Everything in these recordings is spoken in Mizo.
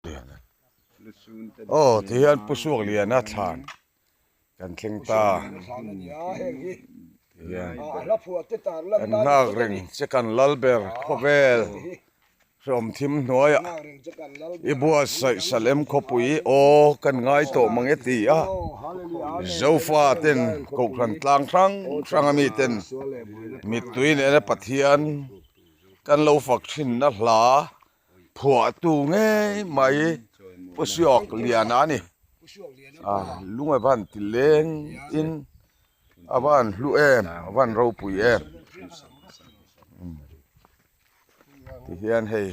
Liana. Aw ti hian Pu Suakliana thlan kan thleng ta. Ti hian kan nghak reng che kan lal ber khawvel hreawm thim hnuaiah i buatsaih Salem khawpui aw kan ngai tawh mang e ti a Zofa ten Kohhran tlang hrang hrang ami ten mittui nena Pathian kan lo fak thinna hla Phuahtu ngei mai Pu Siawk Liana a ni. A lung a van ti leng in a van hlu em a van ropui em. Ti hian hei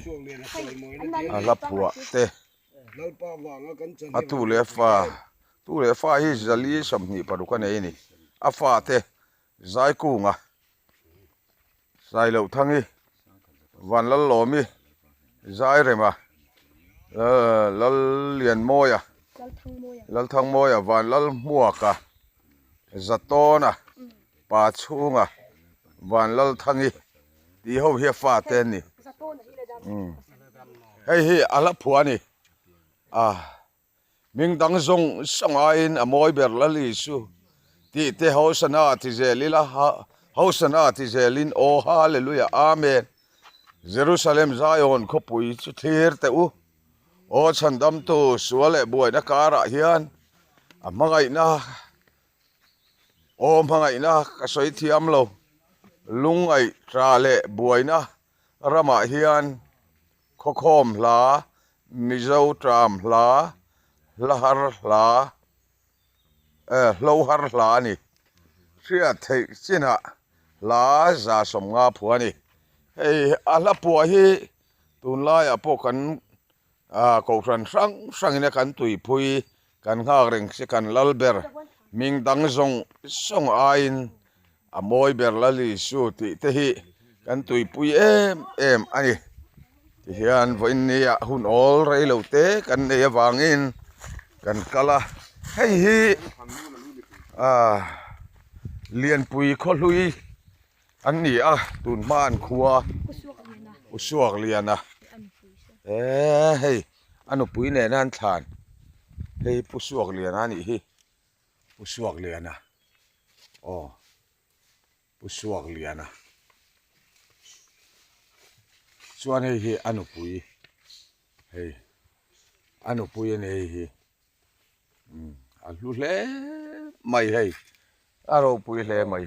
a hla phuah te a tu leh fa tu leh fa hi zali 26 a nei a ni. A fa te Zaikunga Sailohthangi, Vanlallawmi, Zairema, Lallianmawia, Lalthangmawia, Vanlalhmuaka, Zatawna, Pachhunga, Vanlalthangi tih ho hi a fate an ni. Hei hi a hla phuah a ni. Hming dang zawng zawng aiin a mawi ber Lal Isu tih te Hosana ti zel ila, Hosana ti zelin Aw Hallelujah Amen. Jerusalem Zion khawpui chu thlir teh u. Aw chhandamtu sual leh buaina karah hian a hmangaihna Aw hmangaihna ka sawi thiam lo. Lungngaih tah leh buaina ramah hian Khawkhawm hla, Mizo tram hla, hla har hla, eh hlo har hla a ni. Hriat theih chinah hla 150 phuah a ni. Hei a hla phuah hi tunlaiah pawh kan ah kohhran hrang hrangin a kan tuipui kan nghak reng che kan lal ber hming dang zawng zawng aiin A mawi ber Lal Isu tih te hi kan tuipui em em a ni. Tihian vawiin nia hun awl rei lo te kan nei avangin kan kal a. Hei hi ah Lianpui khawhlui an ni a tun hma an khua Usuak Liana eh hei a nupui nena an thlan hei Pu Suak Liana a nih hi. Pu Suakliana aw Pu Suakliana chuan hei hi a nupui hei a nupui a ni hei hi umm a hlu hle mai hei a ropui hle mai.